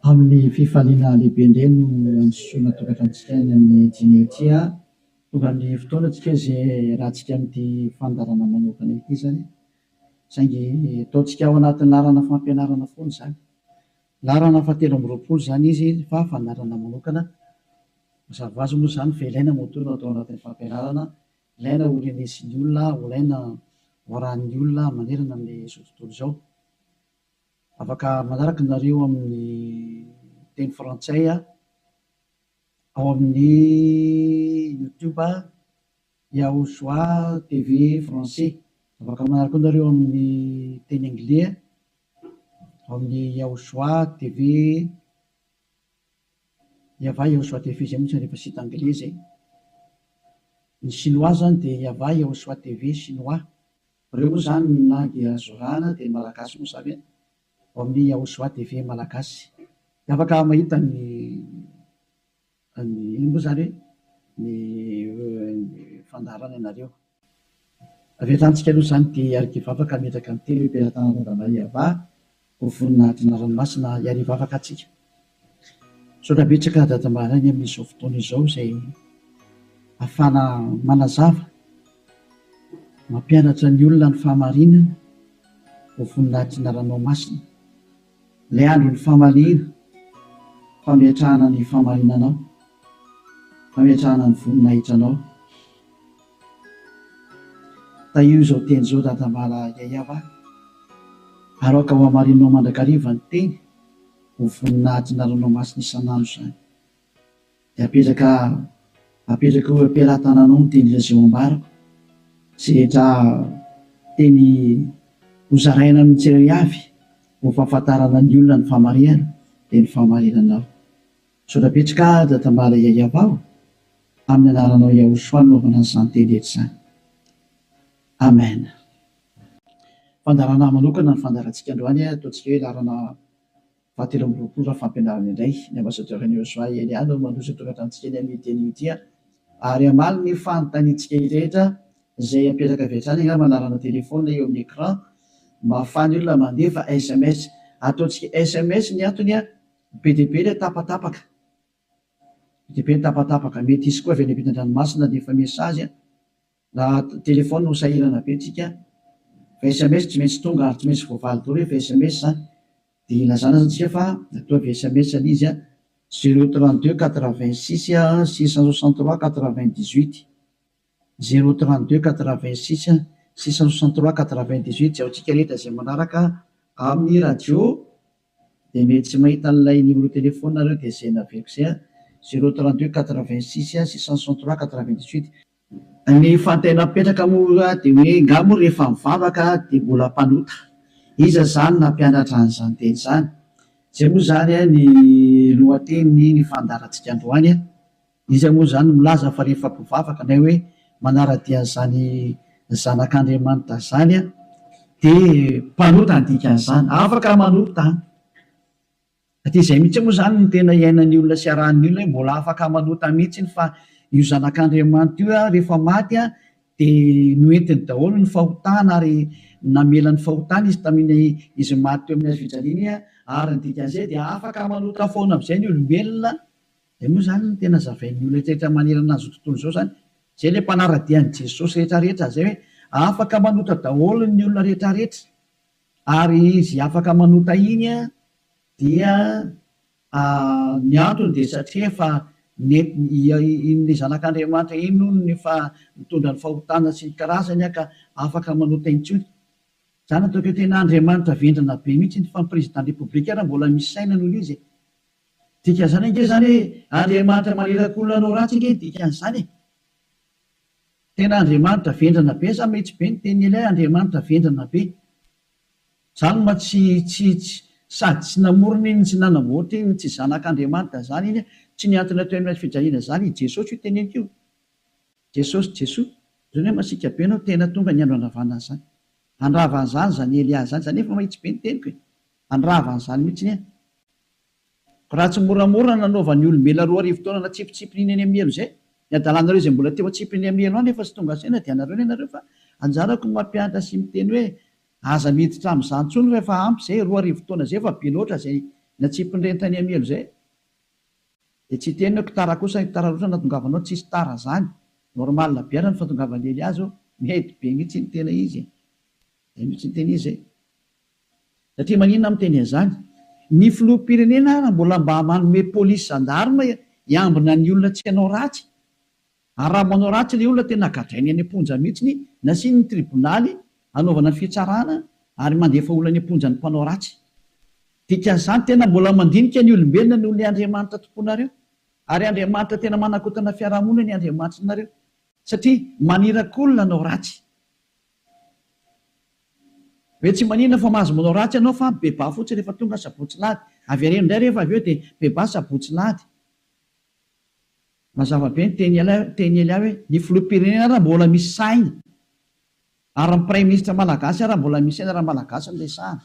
Amin'ny fifaliana lehibe indray no androsoana tokantranontsika any amin'ny dimy ity. Tonga amin'ny fotoana tsika izay iarahantsika amin'ity fandaharana manokana ity izany. Saingy ataontsika ao anatin'ny laharana fampianarana foana izany. Laharana fahatelo amby 20 izany izy fa fandaharana manokana. Mazava ho azy moa izany fa ilaina moa no atao anatin'ny fampianarana. Ilaina ho renesin'ny olona, ho ilaina ho arahan'ny olona manerana amin'izao tontolo izao. Afaka manaraka nareo amin'ny teny frantsay ao amin'ny YouTube Yahushua TV français. Afaka manaraka koa nareo amin'ny teny anglais ao amin'ny Yahushua TV Yava Yahushua TV izay moa tsy rehefa site anglais zay. Ny chinois zany dia Yava Yahushua TV chinois. Ireo moa zany ny langue azo arahana dia ny malagasy moa zany ao amin'ny Yahushua TV malagasy. Dia afaka mahita ny ny ino moa zany hoe ny fandaharana ianareo. Avy hatrany tsika aloha izany dia hiaraka hivavaka hametraka ny teny hoe Am-pelatanana Yavah ho voninahitry ny anarany masina hiary hivavaka antsika. Misaotra betsaka Dada Maraina amin'izao fotoana izao izay ahafahana manazava, mampianatra ny olona ny fahamarinana ho voninahitry ny anaranao masina. Ilay andron'ny famaliana, fametrahana ny fahamarinanao, fametrahana ny voninahitranao. Tahio izao teny izao Dadamala Yayava, ary aoka ho hamarinao mandrakariva ny teny ho voninahitry ny anaranao masina isan'andro izany. Dia apetraka apetraka eo am-pelatananao ny teny izay ho ambarako, sy rehetra teny hozaraina amin'ny tsirairay avy ho fahafantarana ny olona ny fahamarihana dia ny fahamarinanao. Misaotra betsaka Dadamala Yayava o! Amin'ny anaranao Yahushua no anaovana an'izany teny rehetra izany. Amen. Fandaharana manokana ny fandaharantsika androany, ataontsika hoe laharana fahatelo amby 20 raha fampianarana indray. Ny ambassadeur an'i Yahushua Elia no mandroso eto an-tranontsika eny amin'ny teny ity ary hamaly ny fanontaniantsika rehetra izay apetraka avy hatrany angamba laharana téléphone eo amin'ny écran mba ahafahan'ny olona mandefa SMS. Ataontsika SMS ny antony, be dia be ilay tapatapaka. Be dia be ny tapatapaka. Mety hisy koa avy any ampitan-dranomasina handefa message. Raha téléphone ho sahirana be tsika fa SMS tsy maintsy tonga ary tsy maintsy voavaly daholo rehefa SMS zany. Dia ilazana zany tsika fa ataovy SMS ilay izy 032 86 663 98. 032 86 663 98 izay ho antsika rehetra izay manaraka amin'ny radio dia mety tsy mahita an'ilay numéro téléphone nareo dia izay naveriko izay 032 86 663 98. Ny fanontaniana mipetraka moa dia hoe nga moa rehefa mivavaka dia mbola mpanota? Iza izany nampianatra an'izany teny izany? Izay moa izany ny lohatenin'ny ny fandaharantsika androany. Iza moa izany no milaza fa rehefa mpivavaka na hoe manara-dia an'izany zanak'Andriamanitra izany dia mpanota ny dikan'izany? Afaka manota an! Satria izay mihitsy moa izany no tena iainan'ny olona sy arahan'ny olona hoe mbola afaka manota mihitsy fa io zanak'Andriamanitra io rehefa maty dia noentiny daholo ny fahotana ary namela ny fahotana izy tamin'iny izy maty teo amin'ny hazo fijaliana ary ny dikan'izay dia afaka manota foana amin'izay ny olombelona. Izay moa izany no tena zavain'ny olona rehetra manerana an'izao tontolo izao izany. Izay ilay mpanara-dia an'i Jesosy rehetra rehetra izay hoe afaka manota daholo ny olona rehetra rehetra. Ary izy afaka manota iny dia ny antony dia satria efa iny zanak'Andriamanitra iny hono no efa nitondra ny fahotana sy ny karazany ka afaka manota intsony. Izany ataoko hoe tena Andriamanitra vendrana be mihitsy fa ny président république ary mbola misy saina noho izy e. Dikan'izany ange izany hoe Andriamanitra maniraka olona hanao ratsy ange ny dikan'izany e. Tena Andriamanitra vendrana be za mihitsy be ny tenin'i Elia Andriamanitra vendrana be. Zany ma tsy tsy tsy sady tsy namorona iny tsy nanamboatra iny tsy zanak'Andriamanitra zany iny tsy nihantona teo amin'ny hazo fijaliana zany i Jesosy io teneniko io. Jesosy Jesoa zany hoe masiaka be anao tena tonga ny andro handravana an'izany. Handrava an'izany zany Elia zany zany efa mahitsy be ny teniko e. Handrava an'izany mihitsy ny Raha tsy moramora nanaovan'ny olombelona 2000 taona natsipitsipiny iny any amin'ny helo izay, ny adalanareo izay mbola teo atsipiny amin'ny helo any efa tsy tonga saina dia anareo ny anareo fa anjarako ny mampianatra sy miteny hoe aza miditra amin'izany intsony fa efa ampy izay, 2000 taona izay efa be loatra izay Natsipin'ireny tany amin'ny helo izay. Dia tsy hiteny hoe tara kosa, tara loatra ny nahatongavanao, tsisy tara zany. Normal be ary ny fahatongavan'i Elia zao, mety be mihitsy ny tena izy e. Zay mihitsy ny tena izy e. Satria maninona aho miteny an'izany? Ny filoham-pirenena ara mbola mba manome polisy gendarme hiambina ny olona tsy hanao ratsy. Ary raha manao ratsy ilay olona tena gadrainy any am-ponja mihitsiny, nasiany ny tribonaly hanaovana ny fitsarana ary mandefa olona any am-ponja ny mpanao ratsy. Dikan'izany tena mbola mandinika ny olombelona noho ilay Andriamanitra tomponareo. Ary Andriamanitra tena manakotana fiarahamonina ny Andriamanitrinareo. Satria maniraka olona hanao ratsy. Hoe tsy maninona fa mahazo manao ratsy ianao fa mibebaha fotsiny rehefa tonga sabotsy lahady. Avereno indray rehefa avy eo dia mibebaha sabotsy lahady. Mazava be ny teny teny Elia hoe ny filoham-pirenena ara mbola misy saina ary ny praiminisitra malagasy ara mbola misy saina raha malagasy no resahana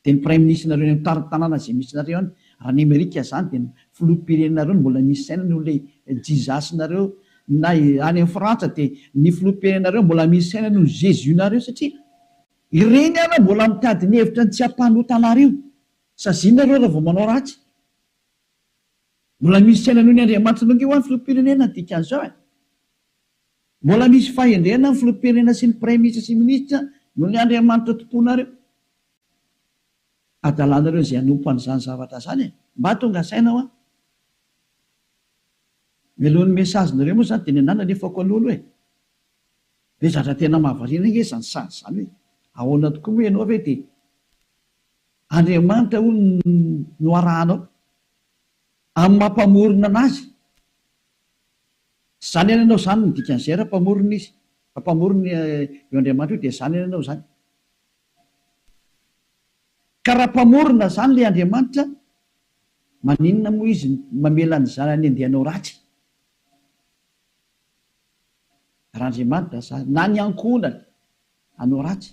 dia ny praiminisitrinareo any amin'ny tanàna izay misy nareo any raha ny amerika izany dia ny filoham-pirenenareo no mbola misy saina noho ilay Jesus nareo na any amin'ny frantsa dia ny filoham-pirenenareo mbola misy saina noho ny Jesus nareo satria ireny ara mbola mitady ny hevitra ny tsy hampanota anareo saziana nareo raha vao manao ratsy. Mbola misy saina noho ny Andriamanitra ange hoa ny filoham-pirenena ny dikan'izao e! Mbola misy fahendrena ny filoham-pirenena sy ny praiminisitra sy minisitra noho ny Andriamanitra tomponareo. Adalanareo izay hanompo an'izany zavatra izany e! Mba tonga saina hoa! Mialohan'ny message-nareo moa izany dia ny anah nalefako aloha aloha e! Be zatra tena mahavariana ange izany sary izany hoe ahoana tokoa moa ianao ve dia Andriamanitra hono no arahanao? Amin'ny maha mpamorona anazy. Zany any anao zany ny dikan'izay raha mpamorona izy. Raha mpamorona io Andriamanitra io dia zany any anao zany. Ka raha mpamorona zany le Andriamanitra, maninona moa izy mamela ny zanany andeha hanao ratsy? Raha Andriamanitra zany, na ny ankohonany hanao ratsy.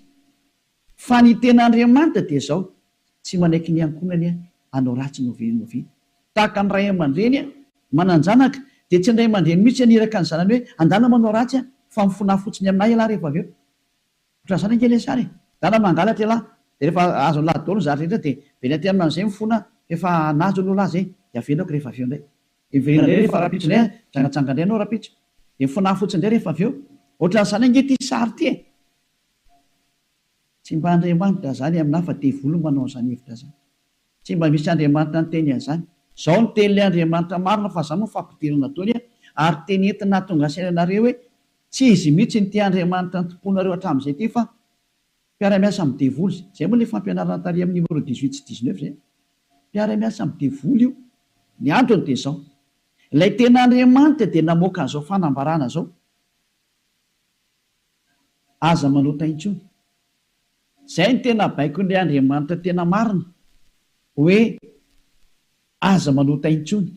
Fa ny tena Andriamanitra dia izao, tsy manaiky ny ankohonany hanao ratsy na oviana na oviana. Tahaka ny ray aman-dreny manan-janaka, dia tsy ny ray aman-dreny mihitsy haniraka ny zanany hoe, andana manao ratsy fa mifonaha fotsiny aminà ialahy rehefa avy eo. Ohatran'izany ange ilay sary e! Ndana mangalatra ialahy, dia rehefa azon'ilahy daholo ny zavatra rehetra dia miverina aty aminy amin'izay mifona fa efa nahazo aloha lahy izay, dia avelako rehefa avy eo indray. Dia miverina indray rehefa rahampitso indray an, mijangajanga indray ianao rahampitso. Dia mifonaha fotsiny indray rehefa avy eo. Ohatran'izany ange ity sary ity e! Tsy mba Andriamanitra zany aminah fa devoly manao an'izany hevitra zany. Tsy mba misy Andriamanitra niteny an'izany. Zao ny tenin'ilay Andriamanitra marina fa zany moa fampidirana daholo an, ary teny entina hahatonga saina anareo hoe tsy izy mihitsy ity Andriamanitra nitompoanareo hatramin'izay ity fa mpiara-miasa amin'ny devoly. Zay moa ilay fampianarana tary amin'ny numéro 18 sy 19 zay. Mpiara-miasa amin'ny devoly io. Ny antony dia izao. Ilay tena Andriamanitra dia namoaka an'izao fanambarana izao. Aza manota intsony. Izay no tena baikon'ilay Andriamanitra tena marina, hoe aza manota intsony.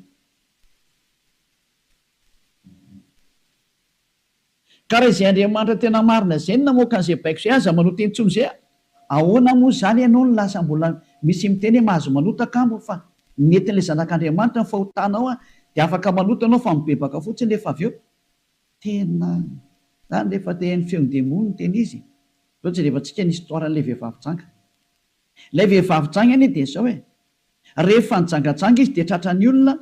Ka raha izay Andriamanitra tena marina izay no namoaka an'izay baiko izay, aza manota intsony izay, ahoana moa izany ianao no lasa mbola misy miteny hoe mahazo manota kamo fa nentin'ilay Zanak'Andriamanitra ny fahotanao dia afaka manota ianao fa mibebaka fotsiny rehefa avy eo. Tena zany rehefa te haino feon-demony ny tena izy e! Zao jerevantsika ny histoire an'ilay vehivavy janga. Ilay vehivavy janga anie dia zao e! Rehefa nijangajanga izy dia tratran'ny olona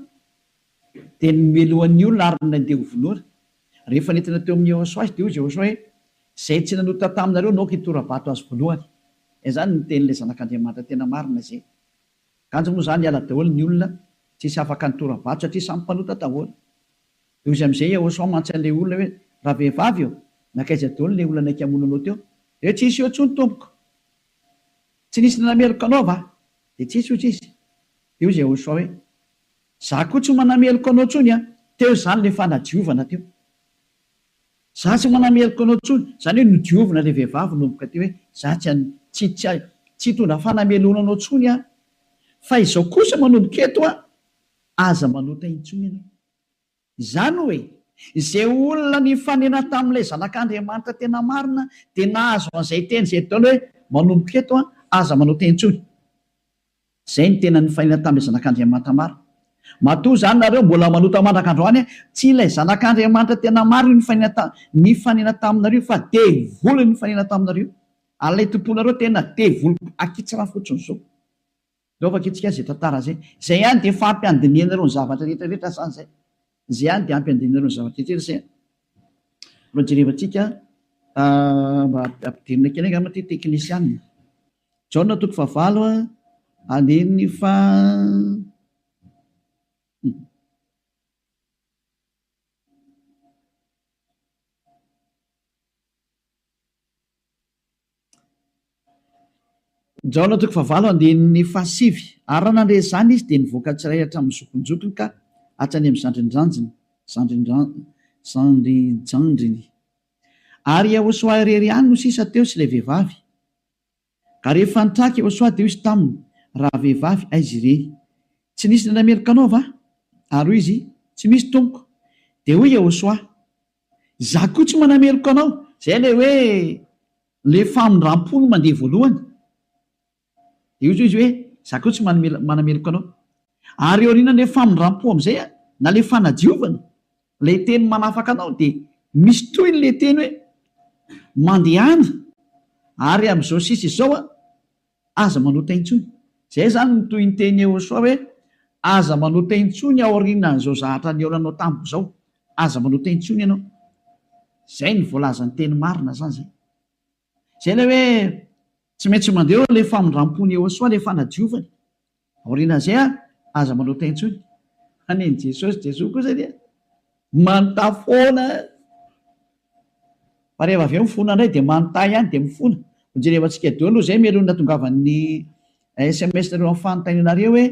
dia nomelohan'ny olona ary nandeha ho vonoina. Rehefa nentina teo amin'i Yehosua izy dia hoy Yehosua hoe, Izay tsy nanota taminareo no aoka hitora-bato azy voalohany. Izany no tenin'ilay Zanak'Andriamanitra tena marina izay. Kanjo moa izany hiala daholo ny olona, tsisy afaka nitora-bato satria samy mpanota daholo. Dia hoy izy amin'izay Yehosua mantsy an'ilay olona hoe, Ravehivavy ô, nankaiza daholo ilay olona naika hamono anao teo? Dia hoe, Tsisy eo intsony, tompoko. Tsy nisy nanameloka anao va? Dia tsisy, hoy izy. Dia hoy Yehosua hoe, Izaho koa tsy manameloka anao intsony an! Teo izany ilay fanadiovana teo. Za tsy manameloka anao intsony, izany hoe nodiovina ilay vehivavy nomboka teo hoe za tsy an, tsy tsy tsy hitondra fanamelohana anao intsony aho, fa izao kosa manomboka eto an, aza manota intsony ianao. Izany hoe, izay olona nifanena tamin'ilay Zanak'Andriamanitra tena marina dia nahazo an'izay teny izay daholo hoe manomboka eto an, aza manota intsony. Zay no tena nifanena tamin'ilay Zanak'Andriamanitra marina. Matoa izany nareo mbola manota mandraka androany, tsy ilay Zanak'Andriamanitra tena marina io nifanena ta, nifanena taminareo fa devoly nifanena taminareo. Ary ilay tomponareo tena devoly akitsirano fotsiny zao. Ndao vakintsika izay tantara izay. Izay ihany dia efa ampy handinihanareo ny zavatra rehetra rehetra izany izay. Izay ihany dia ampy handinihanareo ny zavatra rehetra rehetra izay. Mba jerevantsika mba ampidirina kely angamba ity teknisianina. Jaona toko fahavalo andininy faha. Jaona toko fahavalo andininy fahasivy Ary raha nandre izany izy, dia nivoaka tsirairay hatramin'ny zokinjokiny ka hatrany amin'ny zandrinjanjiny, zandrinjandriny. Ary Iehôsoa irery ihany no sisa teo sy ilay vehivavy. Ka rehefa nitraka Iehôsoa, dia hoy izy taminy, Ravehivavy, aiza ireny? Tsy nisy nanameloka anao va? Ary hoy izy, Tsy misy, tompoko. Dia hoy Iehôsoa, Izaho koa tsy manameloka anao. Izay ilay hoe ilay famindram-po no mandeha voalohany. Dia hoy izy hoe, Izaho koa tsy manameloka anao. Ary aorianan'ilay famindram-po amin'izay, na ilay fanadiovana, ilay teny manafaka anao, dia misy tohiny ilay teny hoe, Mandehana, ary amin'izao sisa izao Aza manota intsony. Zay izany ny tohinteny Yehosua hoe, Aza manota intsony aorianan'izao zahatra nihaonanao tamiko izao. Aza manota intsony ianao. Zay ny voalazan'ny teny marina zany zay. Zay ilay hoe tsy maintsy mandeha eo ilay famindrampon'i Yehosua, ilay fanadiovany. Aorianan'izay an, aza manota intsony. Fa nen'i Jesosy, Jesoa kosa dia manontà foana. Fa rehefa avy eo mifona indray dia manontà ihany dia mifona. Hojerevantsika daholo aloha izay mialoha ny nahatongavan'ny sms nareo amin'ny fanontanianareo hoe,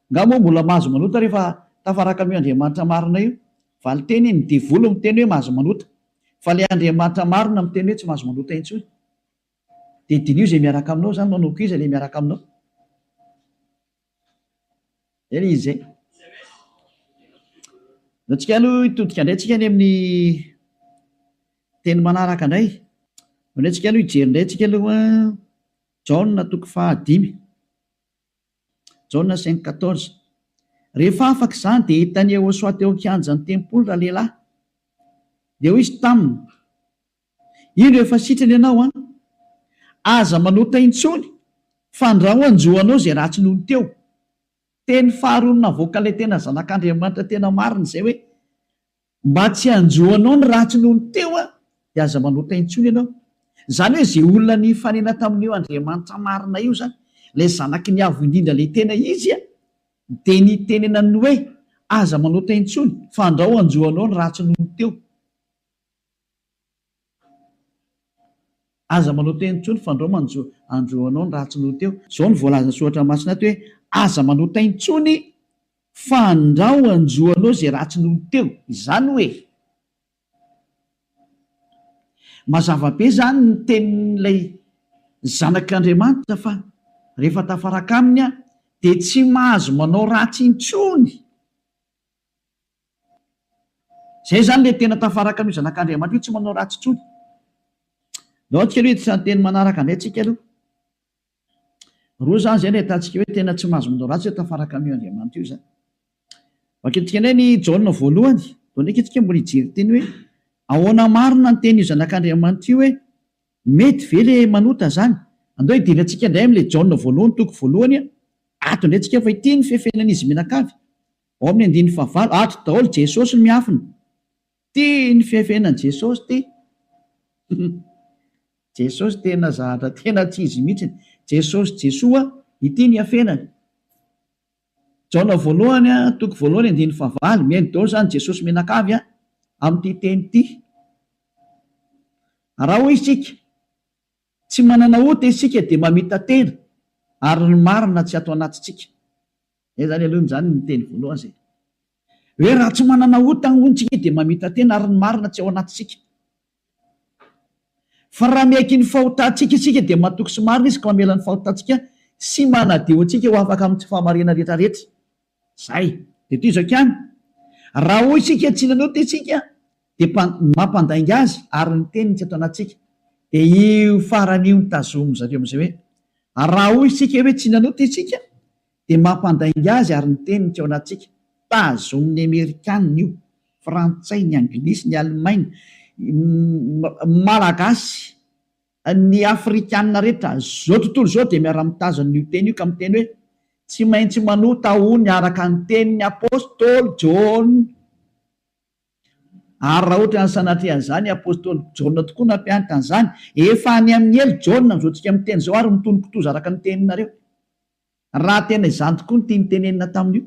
nga moa mbola mahazo manota rehefa tafaraka amin'io Andriamanitra marina io? Valinteny, ny devoly miteny hoe mahazo manota. Fa ilay Andriamanitra marina miteny hoe tsy mahazo manota intsony. Dia diniho izay miaraka aminao izany, manomboka iza ilay miaraka aminao? Zay ilay izy zay. Ndao tsika aloha hitodika indray tsika any amin'ny teny manaraka indray. Ndao indray tsika aloha hijery indray tsika aloha Jaona toko fahadimy. Jaona cinq quatorze. Rehefa afaka izany dia hitan'i Yehosua teo an-kianjan'ny tempoly ralehilahy. Dia hoy izy taminy, Indro efa sitrana ianao an! Aza manota intsony fandrao hanjo anao izay ratsy nony teo. Teny faharoa navoakan'ilay tena zanak'Andriamanitra tena marina izay hoe, mba tsy hanjo anao ny ratsy nony teo an, dia aza manota intsony ianao. Izany hoe izay olona nifanena tamin'io Andriamanitra marina io izany, ilay zanaky ny Avo Indrindra ilay tena izy an, dia nitenenany hoe, aza manota intsony fandrao hanjo anao ny ratsy nony teo. Aza manao teny intsony fandrao manjo andro anao ny ratsy noho teo. Zao no voalazan'ny soratra masina ato hoe aza manota intsony fandrao anjo anao zay ratsy noho teo. Izany hoe mazava be zany ny tenin'ilay zanak'Andriamanitra fa rehefa tafaraka aminy aho dia tsy mahazo manao ratsy intsony. Zay zany le tena tafaraka amin'io zanak'Andriamanitra io tsy manao ratsy intsony. Ndao antsika aloha hiditra ny teny manaraka indray tsika aloha. Roa zany zay no ahitantsika hoe tena tsy mahazo manao ratsy hoe tafaraka amin'io Andriamanitra io zany. Vakintsika indray ny Jaona voalohany. Ndao ndraiky tsika mbola hijery teny hoe ahoana marina ny tenin'io zanak'Andriamanitra io hoe mety ve le manota zany? Andao hidirantsika indray amin'ilay Jaona voalohany toko voalohany ato indray tsika fa ity ny fefenan'izy mianakavy. Ao amin'ny andininy fahavalo, ato daholo Jesosy no miafina. Ty ny fiafenan'i Jesosy ty. Jesosy tena zahatra tena tsy izy mihitsiny. Jesosy Jesoa, ity ny iafenany. Jaona voalohany toko voalohany andininy fahavalo, mihaino daholo izany Jesosy mianakavy amin'ity teny ity. Raha hoy isika, tsy manana ota isika dia mamita-tena ary ny marina tsy ato anatintsika. Zay zany aloha zany ny teny voalohany zay. Hoe raha tsy manana ota hono tsika dia mamita-tena ary ny marina tsy ao anatintsika. Fa raha miaiky ny fahotantsika isika dia matoky sy marina izy ka mamela ny fahotantsika sy manadio antsika ho afaka amin'ny tsy fahamarinana rehetra rehetra. Zay. Dia toy izao ihany. Raha hoy isika tsy nanota isika dia mampandainga azy ary ny teniny tsy ato anatintsika. Dia io farany io no tazomin-dry zareo amin'izay hoe raha hoy isika hoe tsy nanota isika dia mampandainga azy ary ny teniny tsy ao anatintsika. Tazomin'ny Amerikanina io, Frantsay, ny Anglisy, ny Alemaina, Malagasy, ny Afrikanina rehetra, izao tontolo izao dia miara-mitazona io teny io ka miteny hoe. Tsy maintsy manota hono araka ny tenin'ny apostoly Jaona. Ary raha ohatra ny sanatria an'izany, apostoly Jaona tokoa nampianatra an'izany. Efa any amin'ny helo Jaona amin'izao tsika miteny izao ary mitono kitoza araka ny teninareo. Raha tena izany tokoa no tiany tenenina tamin'io.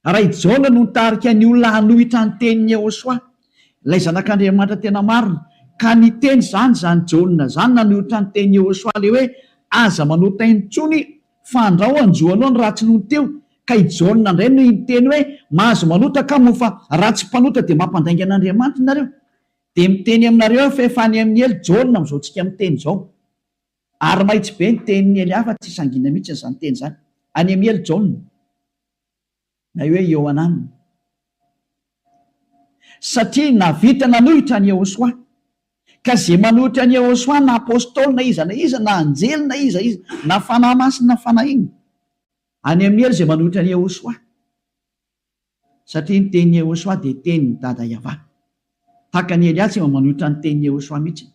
Raha i Jaona no nitarika ny olona hanohitra ny tenin'i Yehosua, ilay Zanak'Andriamanitra tena marina, ka niteny izany izany Jaona izany nanohitra ny tenin'i Yehosua ilay hoe aza manota intsony fa andrao hanjo anao ny ratsy nony teo, ka i Jaona indray no niteny hoe mahazo manota ka moa fa raha tsy mpanota dia mampandainga an'Andriamanitra nareo. Dia miteny aminareo aho fa efa any amin'ny helo Jaona amin'izao tsika miteny izao. Ary mahitsy be ny tenin'i Elia fa tsy sangiana mihitsy izany teny izany. Any amin'ny helo Jaona. Na hoe Iohanana. Satria nahavita nanohitra an'i Yehosua. Ka izay manohitra an'i Yehosua na apostoly na iza na iza na anjely na iza iza na fanahy masina na fanahy inona. Any amin'ny helo izay manohitra an'i Yehosua. Satria ny tenin'i Yehosua dia tenin'i Dada Yavah. Tahaka an'i Elia tsy mba manohitra ny tenin'i Yehosua mihitsy.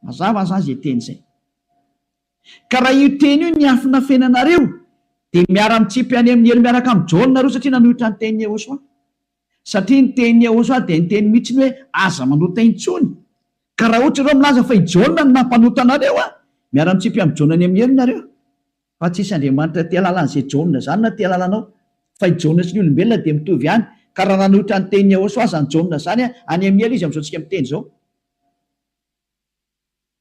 Mazava zany zay teny zay. Ka raha io teny io niafinafenanareo dia miara-mitsipy any amin'ny helo miaraka amin'i Jaona nareo satria nanohitra ny tenin'i Yehosua. Satria ny tenin'i Yehosua dia niteny mihitsy ny hoe aza manota intsony. Ka raha ohatra ianareo milaza fa i Jaona no nampanota anareo an, miara-mitsipy amin'i Jaona any amin'ny helo nareo. Fa tsisy Andriamanitra te halala an'izay Jaona izany na te halala anao. Fa i Jaona sy ny olombelona dia mitovy ihany. Ka raha nanohitra ny tenin'i Yehosua izany Jaona izany an, any amin'ny helo izy amin'izao tsika miteny izao.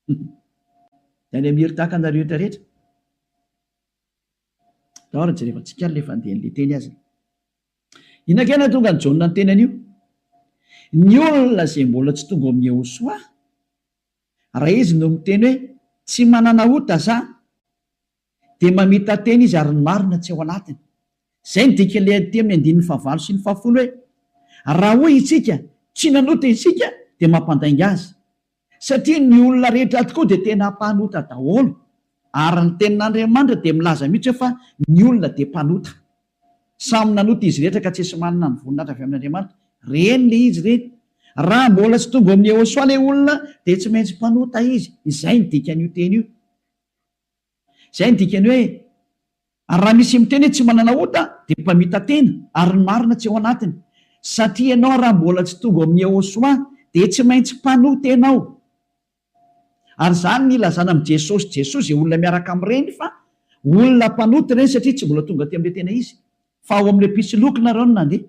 Dia any amin'ny helo tahaka anareo rehetra rehetra. Ndao ary jerevantsika ary ilay fandehan'ilay teny aza. Inona kay nahatonga an'i Jaona niteny an'io? Ny olona izay mbola tsy tonga ao amin'i Yehosua, Raha izy no miteny hoe tsy manana ota za dia mamita-tena izy ary ny marina tsy ao anatiny. Izay no dikan'ilay aty amin'ny andininy fahavalo sy ny fahafolo hoe raha hoy isika tsy nanota isika dia mampandainga azy. Satria ny olona rehetra tokoa dia tena mpanota daholo ary ny tenin'Andriamanitra dia milaza mihitsy hoe fa ny olona dia mpanota. Samy nanota izy rehetra ka tsisy manana ny voninahitra avy amin'Andriamanitra. Reny le izy reny. Raha mbola tsy tonga ao amin'i Yehosua le olona dia tsy maintsy mpanota izy. Izay ny dikan'io teny io. Izay ny dikany hoe ary raha misy miteny hoe tsy manana ota dia mpamita-tena ary ny marina tsy ao anatiny. Satria ianao raha mbola tsy tonga ao amin'i Yehosua dia tsy maintsy mpanota ianao. Ary izany ny ilazana amin'i Jesosy Jesoa izay olona miaraka amin'ireny fa olona mpanota ireny satria tsy mbola tonga aty amin'ilay tena izy fa ao amin'ilay mpisoloky nareo no nandeha.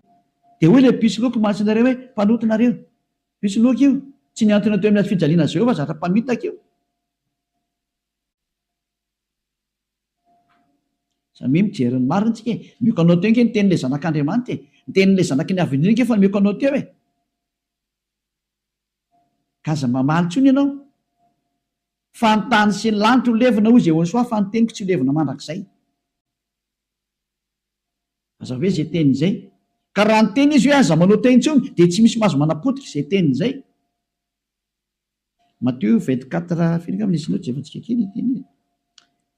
Dia hoy ilay mpisoloky mantsy nareo hoe mpanota nareo. Mpisoloky io. Tsy nihantona teo amin'ny hazo fijaliana azy ireo fa zatra mpamitaka io. Samia mijery ny marina tsika e. Omeko anao teo ange ny tenin'ilay zanak'Andriamanitra e. Ny tenin'ilay zanaky ny Avo Indrindra ange efa nomeko anao teo e. Ka aza mamaly intsony ianao. Fa ny tany sy ny lanitra ho levona hoy Jehosoa fa ny teniko tsy ho levona mandrakizay. Aza hoe izay teniny izay. Ka raha niteny izy hoe aza manao teny intsony dia tsy misy mahazo manapotika izay teniny izay. Matio 24 firy angamba nisy note jerevantsika kely ity anie.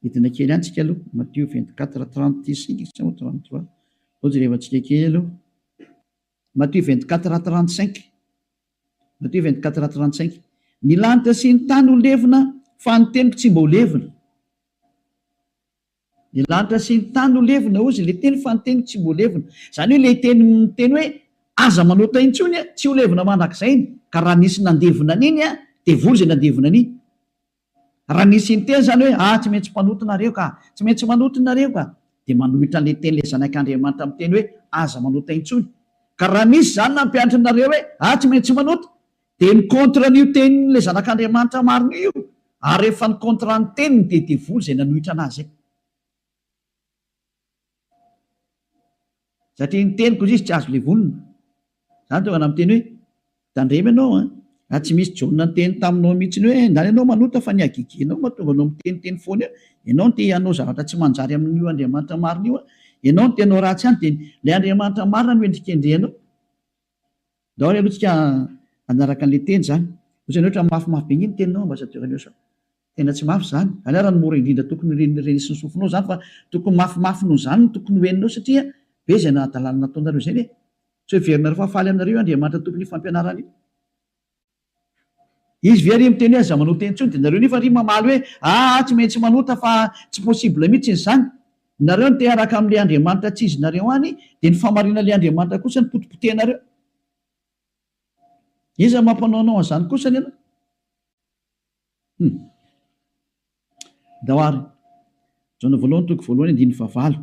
Hidina kely any tsika aloha. Matio 24 35 sa 33. Aleo jerevantsika kely aloha. Matio 24 35. Matio 24 35. Ny lanitra sy ny tany ho levona, fa ny teniko tsy mba ho levona. Ny lanitra sy ny tany ho levona, hozy ilay teny, fa ny teniko tsy mba ho levona. Izany hoe ilay teny miteny hoe aza manota intsony, tsy ho levona mandrakizay iny. Ka raha nisy nandevona an'iny, devoly izay nandevona an'iny. Raha nisy niteny izany hoe, ah, tsy maintsy mpanota nareo ka, tsy maintsy manota nareo ka, dia manohitra an'ilay tenin'ilay Zanak'Andriamanitra miteny hoe, aza manota intsony. Ka raha misy izany nampianatra anareo hoe, ah, tsy maintsy manota, dia mi-contre an'io tenin'ilay Zanak'Andriamanitra marina io, ary rehefa ni-contre ny teniny dia devoly izay nanohitra an'azy izay. Satria ny teniko izy tsy azo levonina. Zany tonga na miteny hoe tandremo ianao an! Raha tsy misy Jaona niteny taminao mihitsiny hoe ndany ianao manota fa ny hagegenao mahatonga anao miteniteny foana eo, ianao no te hanao zavatra tsy manjary amin'io Andriamanitra marina io an! Ianao no te hanao ratsy any dia ilay Andriamanitra marina no endrikendrehanao. Ndao ary aloha tsika hanaraka an'ilay teny izany. Ohatrany ohatra mafimafy be nge ny teninao Ambassadeur Léosa. Tena tsy mafy izany. Izany ary no mora indrindra tokony ho renesin'ny sofinao izany fa tokony mafimafy noho izany no tokony ho henonao satria be izay hadalana nataonareo izay ve? Tsy heverinareo fa faly aminareo io Andriamanitra tompon'io fampianarana io? Izy ve ary miteny hoe aza manota intsony dia nareo nefa ary mamaly hoe aa tsy maintsy manota fa tsy possible mihitsy izany. Nareo no te hiaraka amin'ilay Andriamanitra tsy izy nareo any dia ny fahamarinan'ilay Andriamanitra kosa no potipotehinareo. Iza mampanao anao an'izany kosany ianao? Hum. Ndao ary. Jaona voalohany toko voalohany andininy fahavalo.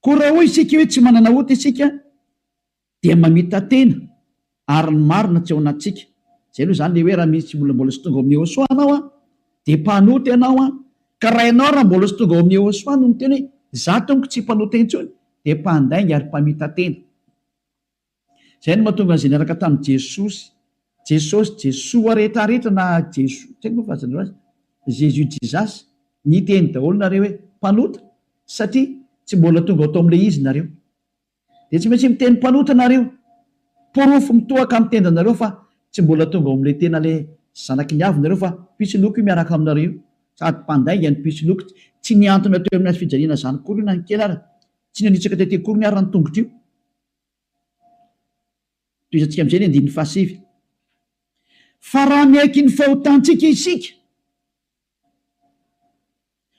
Koa raha hoy isika hoe tsy manana ota isika dia mamita-tena ary ny marina tsy ao anatintsika. Izay aloha izany ilay hoe raha misy olona mbola tsy tonga ao amin'i Yehosua ianao an, dia mpanota ianao an, ka raha ianao raha mbola tsy tonga ao amin'i Yehosua no miteny hoe izaho tompoko tsy mpanota intsony dia mpandainga ary mpamita-tena. Izay no mahatonga an'izay niaraka tamin'i Jesosy, Jesosy, Jesoa rehetra rehetra na Jeso, tsy haiko moa filazanareo azy, Jésus Jesus, niteny daholo nareo hoe mpanota satria tsy mbola tonga ao tao amin'ilay izy nareo. Dia tsy maintsy miteny mpanota nareo. Porofo mitohaka amin'ny tendanareo fa tsy mbola tonga ao amin'ilay tena ilay zanaky ny avo nareo fa mpisoloky io miaraka aminareo io. Sady mpandainga ny mpisoloky, tsy nihantona teo amin'ny hazofijaliana izany akory io na ny kely ara, tsy nanitsaka tety akory ny ara ny tongotra io. Tohizantsika amin'izay ny andininy fahasivy. Fa raha miaiky ny fahotantsika isika,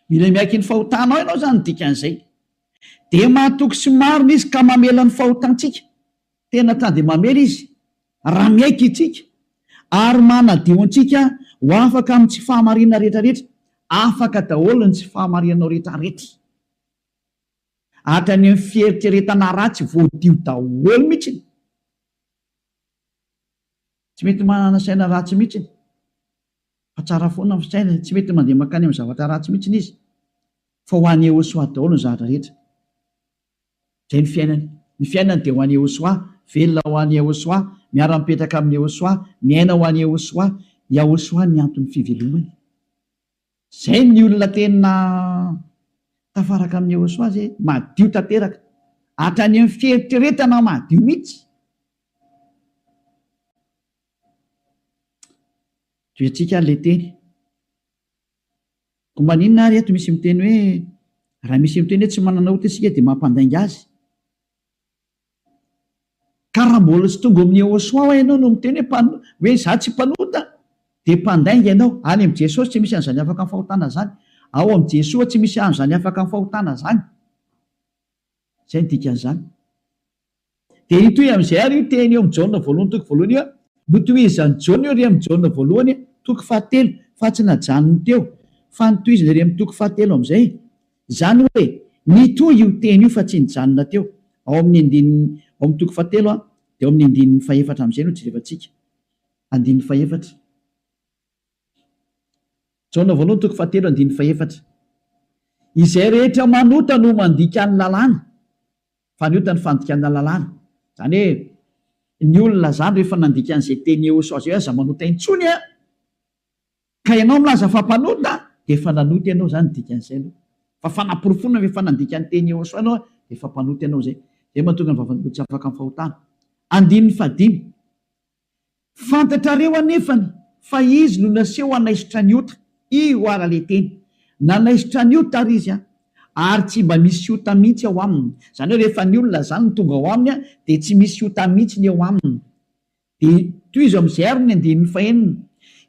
mila miaiky ny fahotanao ianao izany ny dikan'izay, dia mahatoky sy marina Izy ka mamela ny fahotantsika. Tena ta dia mamela Izy raha miaiky isika, ary manadio antsika ho afaka amin'ny tsy fahamarinana rehetrarehetra. Afaka daholo ny tsy fahamarinanao rehetrarehetra. Hatrany amin'ny fieritreretana ratsy voadio daholo mihitsy. Tsy mety manana saina ratsy mihitsy fa tsara foana ny fisainany, tsy mety mandeha mankany amin'ny zavatra ratsy mihitsy izy fa ho an'i Yehosua daholo ny zavatra rehetra. Izay ny fiainany. Ny fiainany dia ho an'i Yehosua, velona ho an'i Yehosua, miara-mipetraka amin'i Yehosua, miaina ho an'i Yehosua. Yahosua ny anton'ny fivelomany. Zay ny olona tena tafaraka amin'i Yehosua zay, madio tanteraka. Hatrany amin'ny fieritreretana madio mihitsy. Tohiantsika ary ilay teny. Koa maninona ary eto misy miteny hoe raha misy miteny hoe tsy manana ota isika dia mampandainga azy. Ka raha mbola tsy tonga ao amin'i Yehosua hoa ianao no miteny hoe mpano, hoe izaho tsy mpanota, dia mpandainga ianao. Any amin'i Jesosy tsy misy an'izany afaka amin'ny fahotana izany. Ao amin'i Jesoa tsy misy an'izany afaka amin'ny fahotana izany. Izay no dikan'izany. Dia hitohy amin'izay ary io teny eo amin'i Jaona voalohany toko voalohany io. Notohizan'i Jaona io ery amin'i Jaona voalohany toko fahatelo, fa tsy najanony teo, fa notohizany ery amin'ny toko fahatelo amin'izay. Izany hoe, nitohy io teny io fa tsy nijanona teo. Ao amin'ny andininy, ao amin'ny toko fahatelo an, dia ao amin'ny andininy fahefatra amin'izay no jerevantsika. Andininy fahefatra. Jaona voalohany toko fahatelo andininy fahefatra. Izay rehetra manota no mandika ny lalàna, fa ny ota ny fandikana lalàna. Izany hoe, ny olona izany rehefa nandika an'izay teny Yehosua izay hoe aza manota intsony an, Ka ianao milaza fa mpanota dia efa nanota ianao izany ny dikan'izay aloha. Fa fanaporofoana fa efa nandika ny teny Yehosua ianao dia efa mpanota ianao izay. Izay mahatonga ny vavan'olona tsy afaka amin'ny fahotana. Andininy fahadimy. Fantatrareo anefany fa izy no naseho hanaisotra ny ota. Io ara le teny. Nanaisotra ny ota ary izy an. Ary tsy mba misy ota mihitsy ao aminy. Izany hoe rehefa ny olona izany no tonga ao aminy an dia tsy misy ota mihitsy ny eo aminy. Dia tohizo amin'izay ary ny andininy fahenina,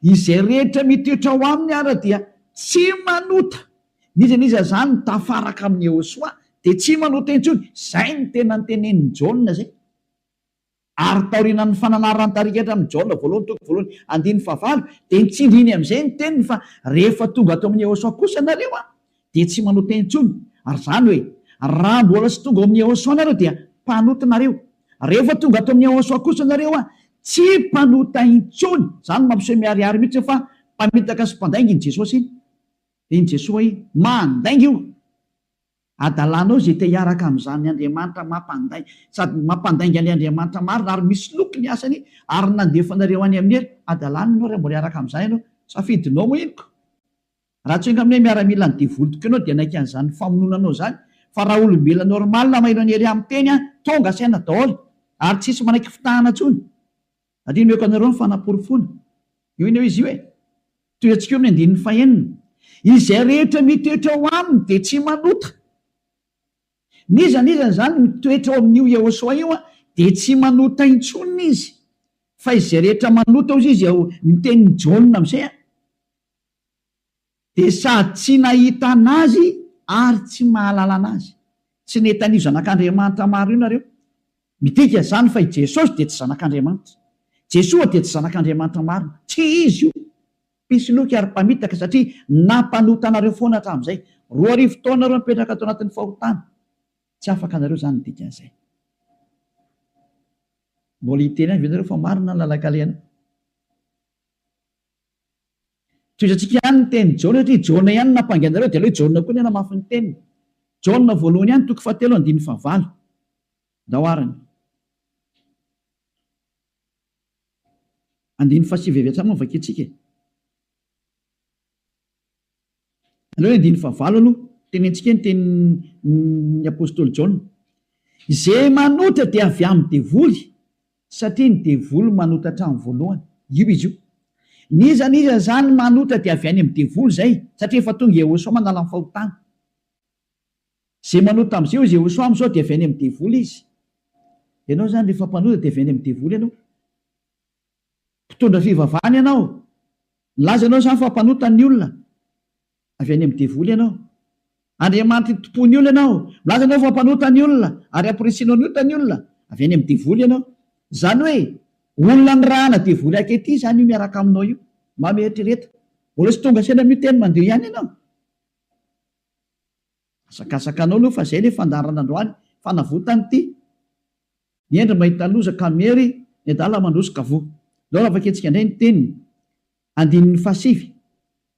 Izay rehetra mitoetra ao aminy ara dia tsy manota. N'iza n'iza izany mitafaraka amin'i Yehosua dia tsy manota intsony. Izay no tena notenenin'i Jaona izay. Ary taorianan'ny fananaran'ny tarika hatramin'i Jaona voalohany toko voalohany andininy fahavalo dia nitsindriny amin'izay ny teniny fa rehefa tonga ato amin'i Yehosua kosa nareo an, dia tsy manota intsony. Ary izany hoe, raha mbola tsy tonga ao amin'i Yehosua nareo dia mpanota nareo. Rehefa tonga ato amin'i Yehosua kosa nareo an, tsy mpanota intsony. Izany no mampiseho miharihary mihitsy fa mpamitaka sy mpandainga iny Jesosy iny. Iny Jesoa iny. Mandainga io. Adalanao izay te hiaraka amin'izany Andriamanitra mampandainga, sady mampandainga an'ilay Andriamanitra marina ary misoloky ny asany ary nandefa anareo any amin'ny helo. Adalana ianao raha mbola hiaraka amin'izany ianao. Safidinao moa iny ko. Raha tsy enga aminay miaramila ny devoly tokoa ianao dia hanaiky an'izany famonoana anao izany fa raha olombelona normal maheno an'i Elia miteny an, tonga saina daholo ary tsisy manaiky fitahana intsony. Ary omeko anareo ny fanaporofoana. Io anie izy io e. Tohiantsika eo amin'ny andininy fahenina. Izay rehetra mitoetra ao aminy dia tsy manota. N'iza n'iza izany mitoetra ao amin'io Yehosua io dia tsy manota intsony izy. Fa izay rehetra manota hozy izy ao ny tenin'i Jaona amin'izay an, dia sady tsy nahita an'Azy ary tsy mahalala an'Azy. Tsy nahita an'io Zanak'Andriamanitra maro io nareo. Midika izany fa i Jesosy dia tsy Zanak'Andriamanitra. Jesoa dia tsy Zanak'Andriamanitra marina. Tsy Izy io. Mpisoloky ary mpamitaka satria nampanota anareo foana hatramin'izay. 2000 taona nareo nipetraka ato anatin'ny fahotana. Tsy afaka anareo izany ny dikan'izay. Mbola hiteny ihany ve nareo fa marina ny lalan-kalehanao? Tohizantsika ihany ny tenin'i Jaona satria Jaona ihany no nampangy anareo dia aleo i Jaona koa ny hanamafy ny teniny. Jaona voalohany ihany toko fahatelo andininy fahavalo. Ndao arany. Andininy fahasivy avy hatrany moa no vakintsika e. Aleo ny andininy fahavalo aloha, tenentsika ny tenin'ny apostoly Jaona. Izay manota dia avy amin'ny devoly, satria ny devoly manota hatramin'ny voalohany. Io izy io. N'iza n'iza izany manota dia avy any amin'ny devoly izay, satria efa tonga Yehosua manala ny fahotana. Izay manota amin'izay hoy Yehosua amin'izao dia avy any amin'ny devoly izy. Ianao izany rehefa mpanota dia avy any amin'ny devoly ianao. Mpitondra fivavahana ianao. Milaza ianao izany fa mpanota ny olona. Avy any amin'ny devoly ianao. Andriamanitry ny tompon'ny olona ianao. Milaza ianao fa mpanota ny olona ary amporisihinao ny ota ny olona. Avy any amin'ny devoly ianao. Izany hoe olona nirahana devoly ankehitriny izany io miaraka aminao io. Mba mieritrereta. Mbola tsy tonga saina amin'io teny mandeha ihany ianao. Asakasaka anao aloha fa izay ilay fandaharana androany. Fanavotana ity. Ny hendry mahita loza ka miery, ny adala mandroso ka voa. Ndao raha vakintsika indray ny teniny, andininy fahasivy.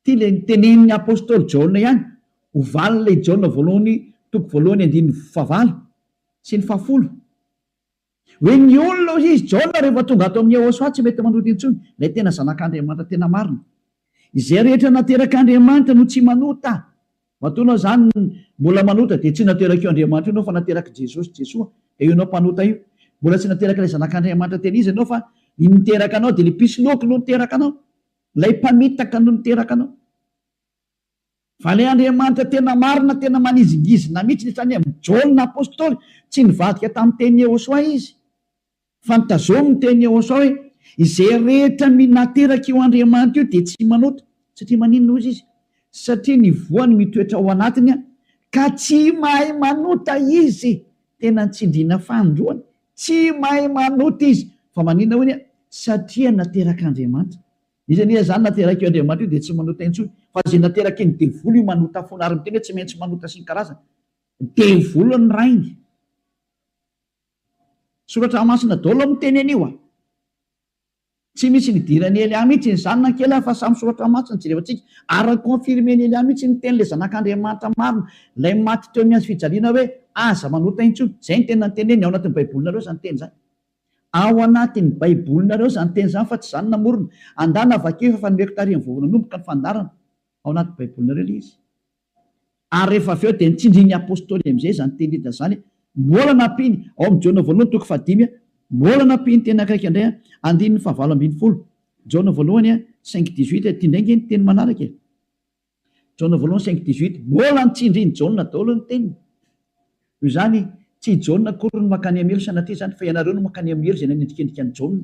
Ity ilay notenenin'ny apostoly Jaona ihany, ho valin'ilay Jaona voalohany toko voalohany andininy fahavalo sy ny fahafolo. Hoe ny olona hoy izy, Jaona rehefa tonga ato amin'i Yehosua tsy mety manota intsony, ilay tena zanak'Andriamanitra tena marina. Izay rehetra naterak'Andriamanitra no tsy manota. Matoa anao izany mbola manota dia tsy naterak'io Andriamanitra io ianao fa naterak'i Jesosy, Jesoa, dia io ianao mpanota io. Mbola tsy naterak'ilay Zanak'Andriamanitra tena izy ianao fa ny niteraka anao dia ilay mpisoloky no niteraka anao. Ilay mpamitaka no niteraka anao. Fa ilay Andriamanitra tena marina, tena manizingizina mihitsy, hatrany amin'i Jaona Apostoly, tsy nivadika tamin'ny tenin'i Yehosua izy. Fa notazominy ny tenin'i Yehosua hoe, Izay rehetra nateraka io Andriamanitra io dia tsy manota. Satria maninona hozy izy? Satria ny voany mitoetra ao anatiny ka tsy mahay manota izy. Tena nitsindriana fanindroany. Tsy mahay manota izy. Fa maninona hoy ny? Satria naterak'Andriamanitra. Iza anie izany naterak'io Andriamanitra io dia tsy manota intsony. Fa izay nateraky ny devoly io manota foana ary miteny hoe tsy maintsy manota sy ny karazany. Devoly ny rainy. Soratra masina daholo miteny an'io a! Tsy misy nidiran'i Elia mihitsy izany na kely fa samy soratra masina jerevantsika ary ni-confirmer-n'i Elia mihitsy ny teny ilay zanak'Andriamanitra marina ilay maty teo amin'ny hazo fijaliana hoe aza manota intsony. Izay no tena niteneniny ao anatin'ny baibolinareo izany teny izany. Ao anatin'ny baibolinareo izany teny izany fa tsy izaho no namorona. Andana vakio efa nomeko tarihin'ny vao nanomboka ny fandaharana. Ao anaty baibolinareo ilay izy. Ary rehefa avy eo dia nitsindrin'ny Apostoly amin'izay izany teny rehetra izany, mbola nampiany, ao amin'ny Jaona voalohany toko fahadimy, mbola nampiany teny akaiky indray, andininy fahavalo ambinifolo, Jaona voalohany cinq dix-huit, ity indray ange ny teny manaraka e, Jaona voalohany cinq dix-huit, mbola nitsindrin'i Jaona daholo ny teniny. Noho izany, tsy i Jaona akory no mankany amin'ny helo sanatria izany, fa ianareo no mankany amin'ny helo izay nanendrikendrika an'i Jaona.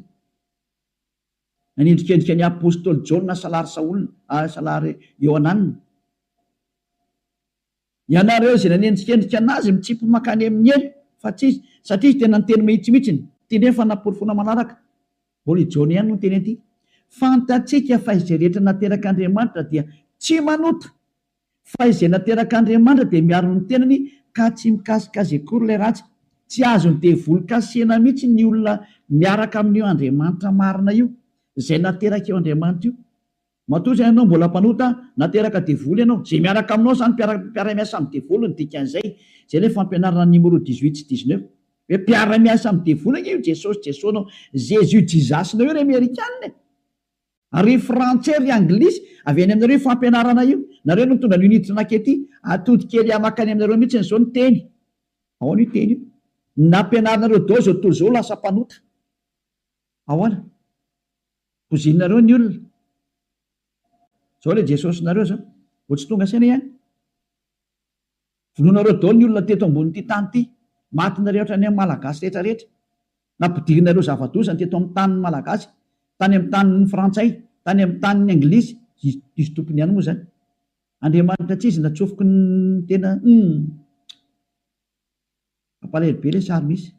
Nanendrikendrika ny apostoly Jaona salary Saola, salary Iohanana. Ianareo izay nanendrikendrika anazy mitsipy mankany amin'ny helo, fa tsy izy, satria izy tena niteny mahitsy mihitsiny. Ity indray ny fanaporofoana manaraka. Mbola i Jaona ihany no niteny an'ity. Fantatsika fa izay rehetra naterak'Andriamanitra dia tsy manota. Fa izay naterak'Andriamanitra dia miaro ny tenany ka tsy mikasika azy akory ilay ratsy. Tsy azon'ny devoly kasihina mihitsy ny olona miaraka amin'io Andriamanitra marina io, izay naterak'io Andriamanitra io. Matoa izany ianao mbola mpanota, nateraka devoly ianao. Izay miaraka aminao izany mpiara-miasa amin'ny devoly ny dikan'izay. Izay ilay fampianarana numéro dix-huit sy dix-neuf. Hoe mpiara-miasa amin'ny devoly ange io Jesosy Jesoa-nao, Jésus Jesus-nao io ry Amerikana e! Ry frantsay ry anglisy, avy any aminareo io fampianarana io. Nareo no mitondra an'io niditra nankety. Atody kely makany aminareo mihitsy izao ny teny. Ahoana io teny io? Nampianarinareo daholo izao tontolo izao ho lasa mpanota. Ahoana? Pozinareo ny olona. Izao ilay Jesosinareo izao. Vao tsy tonga saina ihany. Vonoinareo daholo ny olona teto ambonin'ity tany ity. Matinareo hatrany amin'ny Malagasy rehetra rehetra. Nampidirinareo zava-doza ny teto amin'ny tanin'ny Malagasy, tany amin'ny tanin'ny Frantsay, tany amin'ny tanin'ny Anglisy, izy tompony ihany moa izany. Andriamanitra tsy izy natsofoky ny tena humm. Mampalahelo be ilay sary misy.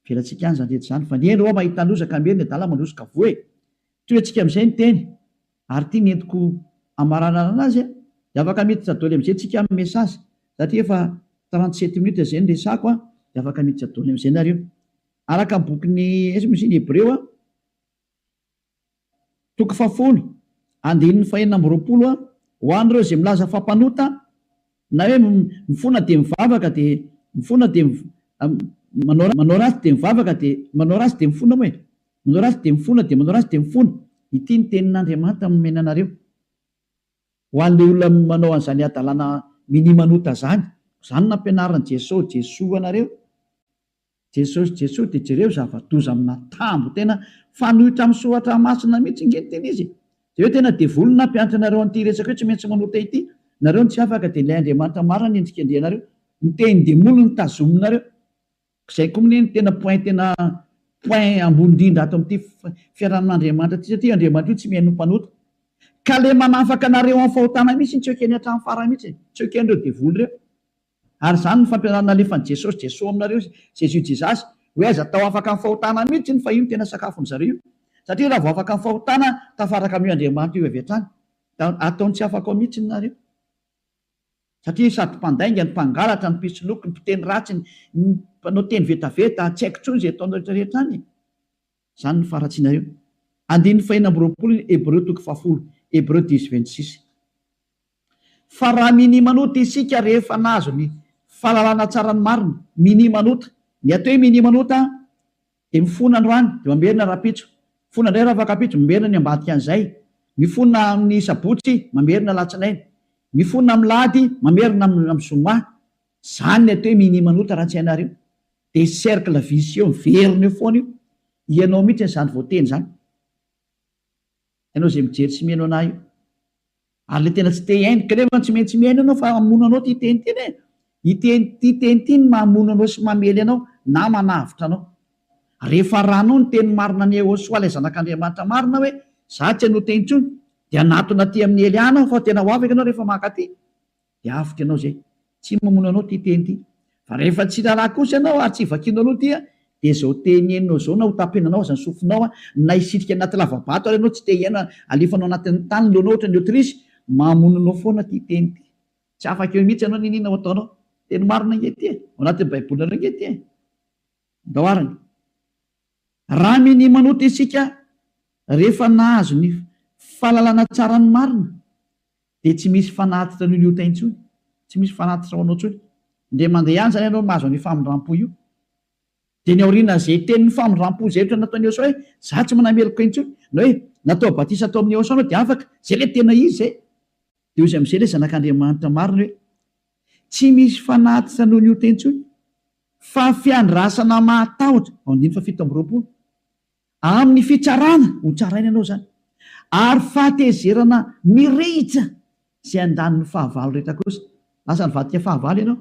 Avelantsika any izany rehetra izany fa ny hendry hoa mahita loza ka miery ny adala mandroso ka voa e! Tohiantsika amin'izay ny teny ary ity ny entiko hamaranana anazy a! Dia afaka miditra doly amin'izay tsika amin'ny message satria efa 37 minutes izay ny resako a! Dia afaka miditra doly amin'izay nareo. Araka ny bokin'ny aiza moa izy iny Hebreo a! Toko fahafolo, andininy fahenina amby 20 a, Ho an'ireo izay milaza fa mpanota, na hoe mifona dia mivavaka dia mifona dia manao manao ratsy dia mivavaka dia manao ratsy dia mifona moa e! Manao ratsy dia mifona dia manao ratsy dia mifona. Ity ny tenin'Andriamanitra nomena anareo. Ho an'ilay olona manao an'izany hadalana minia manota izany, izany no nampianarin'i Jesoa, Jesoa anareo. Jesosy Jesoa dia jereo zava-doza amina tambo tena fanohitra amin'ny soratra masina mihitsy nge ny tena izy e! Jereo tena devoly no nampianatra anareo an'ity resaka hoe tsy maintsy manota ity, nareo no tsy afaka dia ilay Andriamanitra marina no endrikendrehanareo, ny tenin-demoly no tazominareo, izay koa mne no tena point tena point ambony indrindra ato amin'ity fiarahamin'Andriamanitra ity satria Andriamanitra io tsy mihaino ny mpanota ka le manafaka anareo amin'ny fahotana mihitsy no tsy ekeny hatramin'ny farany mihitsy e, tsy eken'ireo devoly ireo. Ary izany no fampianarana alefan'i Jesosy, Jesoa aminareo, Jésus Jesus, hoe aza atao afaka amin'ny fahotana mihitsy iny fa io no tena sakafon'ny zareo io. Satria raha vao afaka amin'ny fahotana, tafaraka amin'io Andriamanitra io avy hatrany. Da ataony tsy afaka ao mihitsy nareo. Satria sady mpandainga, ny mpangalatra, ny mpisoloky, ny mpiteny ratsy, ny mpanao teny vetaveta, tsy haiko intsony izay ataonareo rehetra rehetra any e. Izany no faharatsianareo. Andininy fahenina amby 20 Hebreo toko fahafolo, Hébreux dix 26. Fa raha minia manota isika rehefa nahazo ny fahalalana tsara ny marina, minia manota. Ny atao hoe minia manota dia mifona androany dia mamerina rahampitso, mifona indray rahafakampitso, mamerina ny ambadika an'izay, mifona amin'ny sabotsy, mamerina alatsinainy, mifona amin'ny lahady, mamerina amin'ny zoma. Izany ny atao hoe minia manota raha tsy hainareo. Dia cercle vicieux miverina eo foana io. Ianao mihitsy izany voateny izany. Ianao izay mijery sy mihaino anah io. Ary le tena tsy te hihaino, kanefa tsy maintsy mihaino ianao fa hamono anao ity teny ity anie. Ity ity teny ity no mamono anao sy mamely anao na manavotra anao. Rehefa arahanao ny teny marina an'i Yehosua ilay zanak'Andriamanitra marina hoe za tsy hanota intsony dia hanatona aty amin'i Eliana aho fa tena ho afaka ianao rehefa mankaty. Dia avotra ianao izay. Tsy mamono anao ity teny ity. Fa rehefa tsy raharaha kosa ianao ary tsy vakianao aloha ity dia izao teny henonao izao na ho tapenanao aza ny sofinao na hisitrika anaty lava-bato ary ianao tsy te hihaino alefanao anatin'ny tany ny lohanao ohatran'ny autruche, mamono anao foana ity teny ity. Tsy afaka eo mihitsy ianao n'inona ho ataonao. Teny marina ange ity e. Ao anatin'ny baibolinareo ange ity e. Ndao arany. Raha minia manota isika rehefa nahazo ny fahalalana tsara ny marina dia tsy misy fanatitra noho ny ota intsony, tsy misy fanatitra ho anao intsony. Indray mandeha ihany izany ianao mahazo an'io famindrampo io. Dia ny aorianan'izay tenin'ny famindrampo izay ohatra nataon'i Yehosua hoe, za tsy manameloka intsony, na hoe natao batisa tao amin'i Yehosua anao dia afaka, izay ilay tena izy izay. Dia hoy izy amin'izay ilay zanak'Andriamanitra marina hoe, tsy misy fanatitra noho ny ota intsony, fa fiandrasana mahatahotra, ao andininy faha 27. Amin'ny fitsarana, ho tsaraina ianao izany, ary fahatezerana mirehitra izay handany ny fahavalo rehetra kosa. Lasa nivadika fahavalo ianao.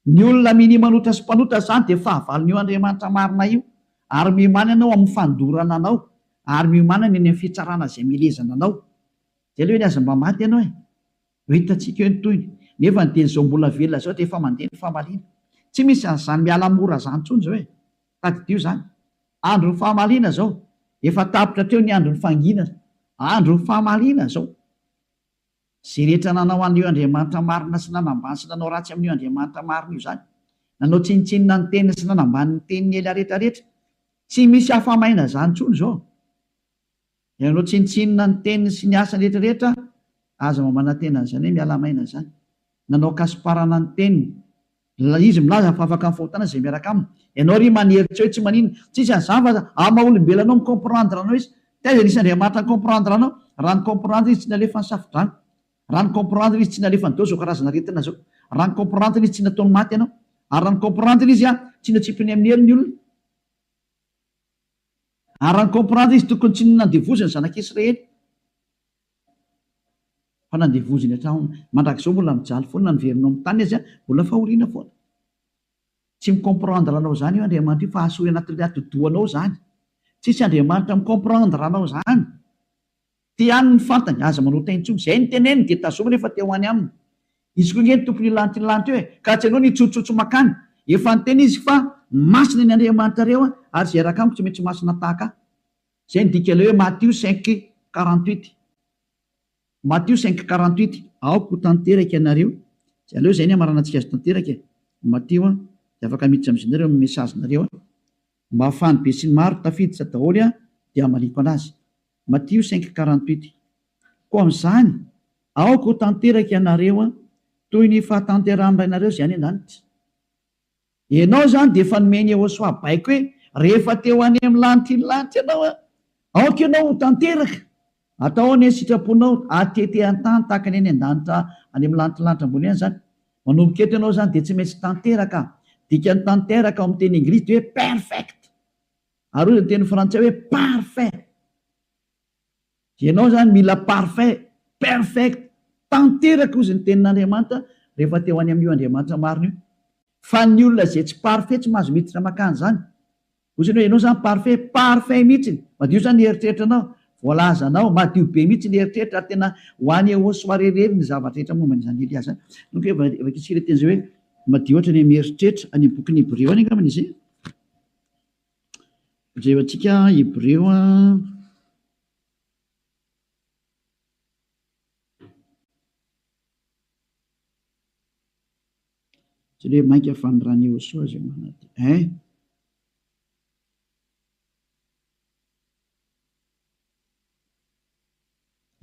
Ny olona minia manota sy mpanota izany dia fahavalon'io Andriamanitra marina io, ary miomàna ianao amin'ny fandorana anao, ary miomàna ny any amin'ny fitsarana izay milezana anao. Izay aloha eny aza mba maty ianao e! Ho hitantsika eo ny tohiny. Nefa ny dia izao mbola velona izao dia efa mandeha ny famaliana. Tsy misy an'izany miala mora izany intsony izao e! Tadidio izany. Andron'ny fahamaliana izao. Efa tapitra hatreo ny andron'ny fanginana. Andron'ny fahamaliana izao. Izay rehetra nanao an'io Andriamanitra marina sy nanambany sy nanao ratsy amin'io Andriamanitra marina io izany. Nanao tsinontsinona ny teniny sy nanambany ny tenin'i Elia rehetra rehetra. Tsy misy afa-maina izany intsony izao. Ianao tsinontsinona ny teniny sy ny asany rehetra rehetra, aza mba manantena an'izany hoe miala maina izany. Nanao kasiparana ny teniny. Izy milaza fa afaka amin'ny fahotana izay miaraka aminy. Ianao ry manery tsy hoe tsy maninona. Tsisy an'izany fa amin'ny maha olombelona anao mi-comprendre anao izy. Taiza nisy Andriamanitra ni-comprendre anao? Raha ni-comprendre izy tsy nalefa ny safo-drano. Raha ni-comprendre izy tsy nalefany daholo izao karazana aretina izao. Raha ni-comprendre izy tsy nataony maty ianao. Ary raha ni-comprendre izy tsy natsipiny amin'ny helo ny olona. Ary raha ni-comprendre izy tokony tsy nandevoziny ny zanak'Israely fa nandevoziny hatramin'ny mandrakizao mbola mijaly foana na niverina ao amin'ny tany aza mbola fahoriana foana. Tsy mi-comprendre anao izany io Andriamanitra io fa asory anatin'ilay atidohanao izany. Tsisy Andriamanitra mi-comprendre anao izany. Ty ihany ny fantany, aza manota intsony. Izay ny teneniny dia tazomy rehefa te ho any aminy. Izy koa ange ny tompon'io lanitra io lanitra io e! Ka tsy ianao no hitsotsotso makany. Efa niteny izy fa masina ny Andriamanitrareo ary izay hiaraka amiko tsy maintsy masina tahaka ahy. Izay ny dikan'ilay hoe Matio cinq 48. Matio cinq 48, Aoka ho tanteraka ianareo. Izay aleo izay ny hamaranantsika azy tanteraka e! Matio an, dia afaka miditra amin'izay nareo amin'ny message-nareo an. Mba ahafahan'ny besinimaro tafiditra daholo an, dia hamaliako anazy. Matio cinq 48, Koa amin'izany, aoka ho tanteraka ianareo toy ny fahatanterahan'ny Rainareo izay any an-danitra. Ianao izany dia efa nomen'i Yehosua baiko hoe, rehefa te ho any amin'ny lanitry ny lanitra ianao, aoka ianao ho tanteraka. Atao anie ny sitraponao, atete an-tany tahaka ny any an-danitra any amin'ny lanitry ny lanitra ambony any izany. Manomboka eto ianao izany dia tsy maintsy tanteraka. Dikan'ny tanteraka ao amin'ny teny anglisy dia hoe perfect. Ary hoy ny teny frantsay hoe parfait. Ianao izany mila parfait, perfect, tanteraka hozy ny tenin'Andriamanitra rehefa te ho any amin'io Andriamanitra marina io. Fa ny olona izay tsy parfait tsy mahazo miditra makany izany. Hozy ianao, ianao izany parfait, parfait mihitsy. Madio izany ny eritreritranao, voalazanao, madio be mihitsy ny eritreritra ary tena ho any au soirée irery ny zavatra rehetra momba an'izany Elia izany. Donc vakintsika ilay teny izay hoe madio ohatra ny mieritreritra, any amin'ny bokin'ny Hebreo any angambany izy e. Jerentsika Hebreo a. Tsy hoe mainka fa ny ran'i Yehosua izay manadio. Hein?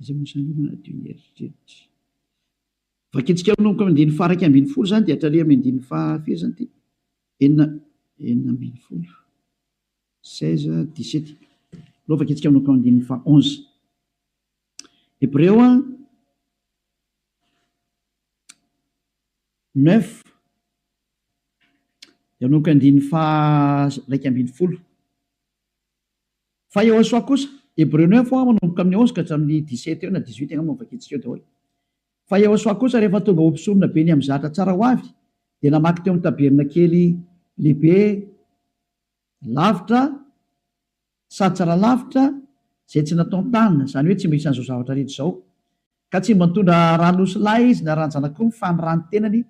Iza moa izany manadio ny eritreritra? Vakintsika manomboka amin'ny andininy faha 11 izany dia hatrany amin'ny andininy faha firy izany ity? Enina, 16, 16, 17. Aleo vakintsika manomboka amin'ny andininy faha 11. Hebreo a, neuf, dia manomboka andininy faha 11. Fa Yehosua kosa, Hebreo neuf a, manomboka amin'ny 11 ka hatramin'ny 17 eo na 18 angamba no vakintsika eo daholo. Fa Yehosua kosa rehefa tonga ho mpisorona be ny amin'ny zatra tsara ho avy, dia namaky teo amin'ny tabernakely lehibe lavitra sady tsara lavitra izay tsy nataon-tanana, izany hoe tsy mba isan'izao zavatra rehetra izao. Ka tsy mba nitondra ran'osilahy izy na ran-janak'omby fa ny ran'ny tenany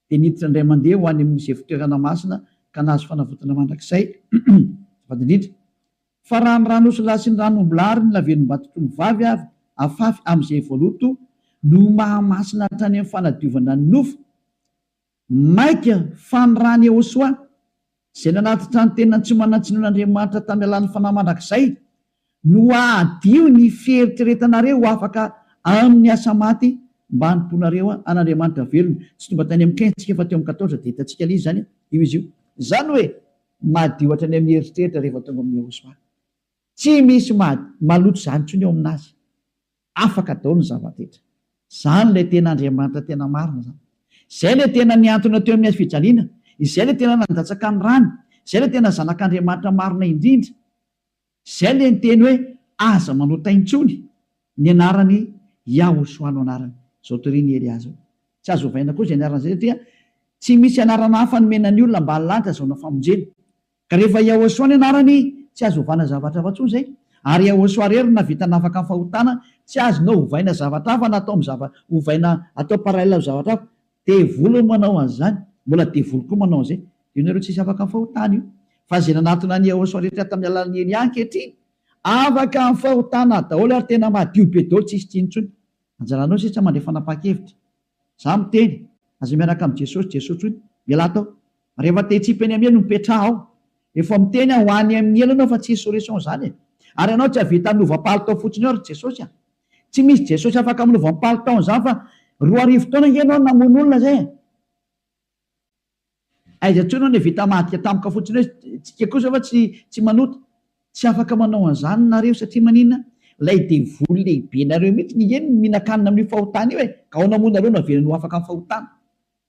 dia niditra indray mandeha ho any amin'izay fitoerana masina ka nahazo fanavotana mandrakizay. Azafady indrindra. Fa raha ny ran'osilahy sy ny ran'ombilahy ary ny lavenom-batotr'ombivavy avy afafy amin'izay voaloto no mahamasina hatrany amin'ny fanadiovana ny nofo, mainka fa ny ran'i Yehosua, izay nanatitra ny tenany tsy manan-tsinoan'Andriamanitra tamin'ny alalan'ny Fanahy mandrakizay, no hahadio ny fieritreretanareo ho afaka amin'ny asa maty mba hanompoanareo an'Andriamanitra velona. Tsy tonga tany amin'ny quinze tsika fa teo amin'ny quatorze dia hitantsika ilay izy izany, io izy io. Izany hoe Madio hatrany amin'ny eritreritra rehefa tonga amin'i Yehosua. Tsy misy maloto izany intsony eo aminazy. Afaka daholo ny zava-drehetra. Izany ilay tena Andriamanitra tena marina izany. Izay ilay tena nihantona teo amin'ny hazo fijaliana. Izay ilay tena nandatsaka ny rany. Izay ilay tena Zanak'Andriamanitra marina indrindra. Izay ilay niteny hoe aza manota intsony, ny anarany Yahoshuah no anarany. Izao torian'i Elia izao. Tsy azo ovaina koa izay anarana izay satria tsy misy anarana hafa nomena ny olona ambany lanitra azahoana famonjena. Ka rehefa Yahoshuah ny anarany, tsy azo ovana zavatra hafa intsony izay. Ary Yahoshuah irery no nahavita nafaka ny fahotana, tsy azonao ovaina zavatra hafa na atao amin'ny zava, ovaina atao parallèle amin'ny zavatra hafa. Devoly no manao an'izany, mbola devoly koa manao an'izay. Io nareo tsisy afaka amin'ny fahotana io. Fa izay nanatona an'i Yahoshuah rehetra tamin'ny alalan'i Elia ankehitriny, afaka amin'ny fahotana daholo ary tena madio be daholo tsisy tsiny intsony. Anjaranao sisa mandray fanapahan-kevitra. Za miteny, aza miaraka amin'i Jesosy Jesosy intsony, mialà tao. Rehefa te hitsipy eny amin'ny helo mipetraha ao. Efa miteny aho ho any amin'ny helo ianao fa tsisy solution izany e. Ary ianao tsy hahavita hanova palitao fotsiny eo ry Jesosy a. Tsy misy Jesosy afaka manova ny palitaony izany fa 2000 taona ange ianao no namono olona zay e. Aiza intsony ianao no vita madika tampoka fotsiny hoe tsika kosa fa tsy tsy manota. Tsy afaka manao an'izany nareo satria maninona? Ilay devoly lehibe nareo mihitsy nge no mihinan-kanina amin'io fahotana io e. Ka ahoana moa nareo no avelany ho afaka amin'ny fahotana?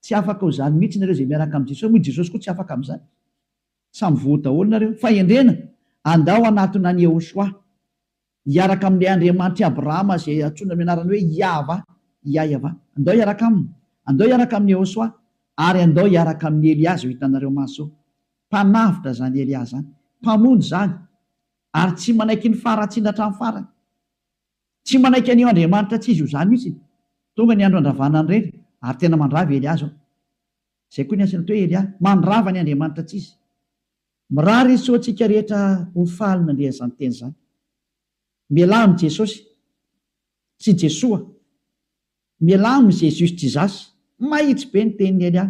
Tsy afaka ho izany mihitsy nareo izay miaraka amin'i Jesosy, moa i Jesosy koa tsy afaka amin'izany. Samy voa daholo nareo. Fahendrena, andao hanatona an'i Yehoshuah. Hiaraka amin'ilay Andriamanitr'i Abrahama izay antsoina amin'ny anarany hoe Iahvah, Iaiavah. Andao hiaraka aminy. Andao hiaraka amin'i Yehoshuah. Ary andao hiaraka amin'i Elia izao hitanareo maso izao. Mpanavotra izany Elia izany. Mpamonjy izany. Ary tsy manaiky ny faharatsiana hatramin'ny farany. Tsy manaiky an'io Andriamanitra tsy izy io izany mihitsy. Tonga ny andro handravana an'ireny, ary tena mandrava i Elia izao. Izay koa ny asany atao hoe Elia. Mandrava ny Andriamanitra tsy izy. Mirary soa antsika rehetra ho faly nandre an'izany teny izany. Mialà amin'i Jesosy sy Jesoa. Mialà amin'i Jesus Jesus. Mahitsy be ny tenin'i Elia.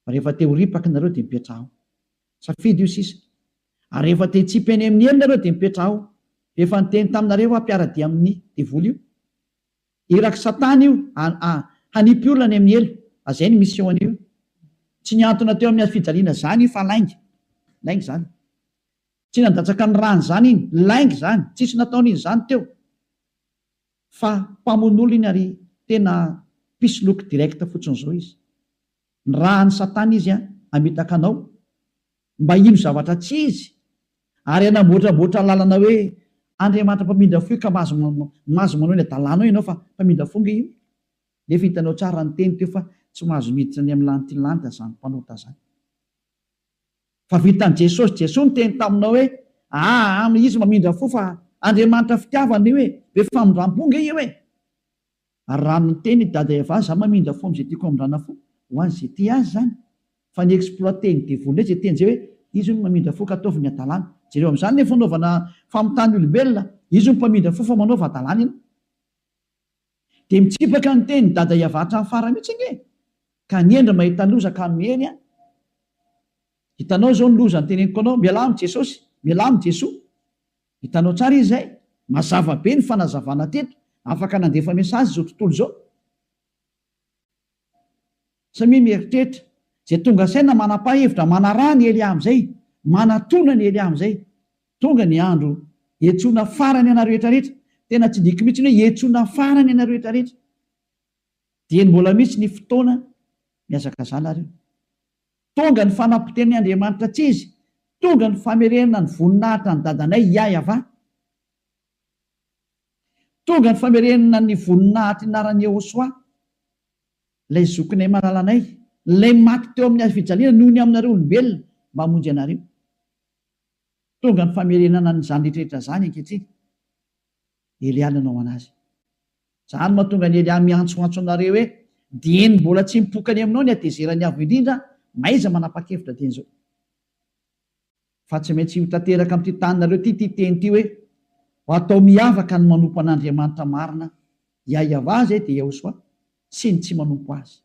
Fa rehefa te ho ripaka nareo dia mipetraha ao. Safidy io sisa. Ary rehefa te hitsipy any amin'ny helo nareo dia mipetraha ao. Efa niteny taminareo aho mpiara-dia amin'ny devoly io. Irak'i satana io hanipy olona any amin'ny helo. Azay ny mission an'io. Tsy nihantona teo amin'ny hazofijaliana zany io fa lainga. Lainga zany. Tsy nandatsaka ny rany zany iny. Lainga zany. Tsisy nataony iny zany teo. Fa mpamono olona iny ary tena mpisoloky direct fotsiny zao izy. Nirahan'i satana izy hamitaka anao mba hino zavatra tsy izy ary hanamboatramboatra lalana hoe Andriamanitra mpamindra fo io ka mahazo mahazo manao ny adalanao ianao fa mpamindra fo nge io. Nefa hitanao tsara ny teny teo fa tsy mahazo miditra any amin'ny lanitry ny lanitra zany mpanota zany. Fa vitan'i Jesosy Jesoa niteny taminao hoe aa izy mamindra fo fa Andriamanitra fitiavana io e, be famindrampo nge io e. Ary raha miteny i Dada Eva za mamindra fo amin'izay tiako hamindrana fo, ho an'izay tia azy izany. Fa ny exploiter-n'ny devoly indray izay teny izay hoe izy hono mamindra fo ka ataovy ny hadalana. Jereo amin'izany ny fanaovana famitahana olombelona, izy hono mpamindra fo fa manaova hadalana ianao. Dia mitsipaka ny tenin'i Dada Eva hatramin'ny farany mihitsy ange e! Ka ny hendry mahita loza ka miheny an! Hitanao izao ny loza noteneniko anao, mialà amin'i Jesosy, mialà amin'i Jesoa. Hitanao tsara izy izay? Mazava be ny fanazavana teto, afaka nandefa message izao tontolo izao. Samia mieritreritra, izay tonga saina manapa-hevitra manaraha an'i Elia amin'izay, manatona an'i Elia amin'izay. Tonga ny andro hiantsoana farany anareo rehetra rehetra, tena tsindriako mihitsy ny hoe hiantsoana farany anareo rehetra rehetra. Dieny mbola misy ny fotoana, mihazakazaha nareo. Tonga ny fanapotehan'ny Andriamanitra tsy izy, tonga ny famerenana ny voninahitra an'i dadanay Yah-Yavah. Tonga ny famerenana ny voninahitry anaran'i Yehosua, ilay zokinay malalanay, ilay maty teo amin'ny hazo fijaliana noho ny aminareo olombelona mba hamonjy anareo. Tonga ny famerenana an'izany rehetra rehetra izany ankehitriny. Elia nanao anazy. Izany no mahatonga an'i Elia miantsoantso anareo hoe, Dieny mbola tsy mipoka any aminao ny hatezeran'ny Avo Indrindra, mahaiza manapa-kevitra dieny izao. Fa tsy maintsy ho tanteraka amin'ity taninareo ity ity teny ity hoe, Ho atao miavaka ny manompo an'Andriamanitra marina, Yahweh izay dia Yahoshuah, sy ny tsy manompo Azy.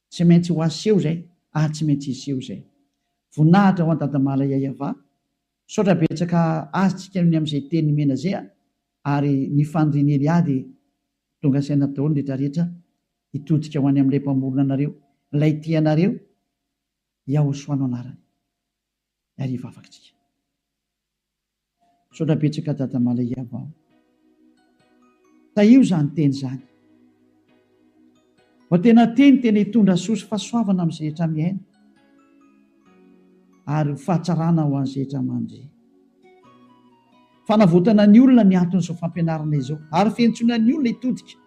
Tsy maintsy ho aseho izay ary tsy maintsy hiseho izay. Voninahitra ho an'i Dadamala Yahweh. Misaotra betsaka azy tsika ny amin'izay teny nomena zay a! Ary ny fanirian'i Elia dia tonga saina daholo ny rehetra rehetra hitodika ho any amin'ilay mpamorona anareo, ilay tia anareo, Yahoshua no anarany. Ary hivavaka tsika. Misaotra betsaka Dada Malaiava o. Tahio izany teny izany. Fa tena teny tena hitondra soa sy fahasoavana amin'izay rehetra mihaino ary ho fahatsarana ho an'izay rehetra mandre. Fanavotana ny olona ny anton'izao fampianarana izao ary fiantsoana ny olona hitodika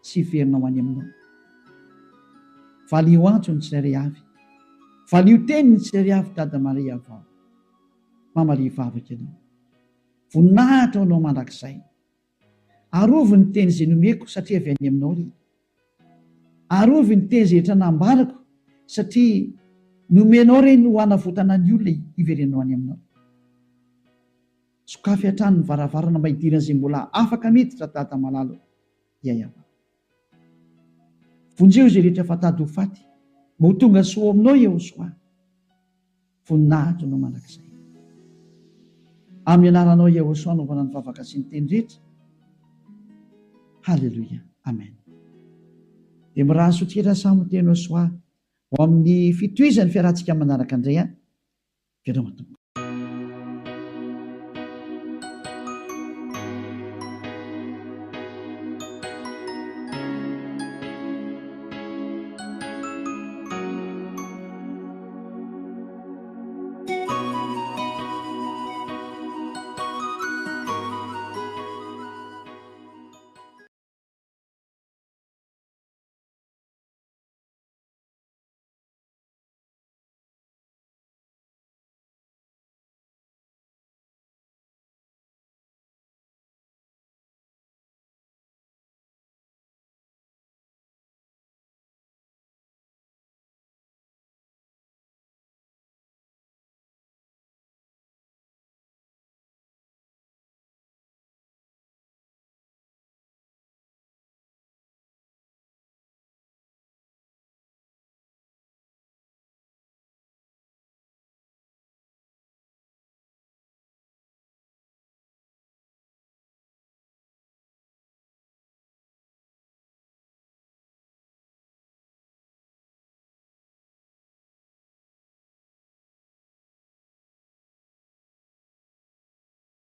sy hiverina ho any aminao. Valio antso ny tsirairay avy. Valio teny ny tsirairay avy Dada Maria vao. Mamalia vavaka ianao. Voninahitra ho anao mandrakizay. Arovy ny teny izay nomeko satria avy any aminao ireny. Arovy ny teny izay rehetra nambarako satria nomenao ireny ho hanavotana ny olona hiverenao any aminao. Sokafy hatrany ny varavarana mba hidiran'izay mbola afaka miditra Dada malala o. Yayaba. Vonjeo izay rehetra fa tady ho faty mba ho tonga soa ao aminao Yehosoa. Voninahitra anao mandrakizay. Amin'ny anaranao Yehosoa anaovana ny vavaka sy ny teny rehetra. Haleloia. Amen. Dia mirary soa tsika samy ho teny Soa ho amin'ny fitohizan'ny fiarahantsika manaraka indray an. Veloma tompoko.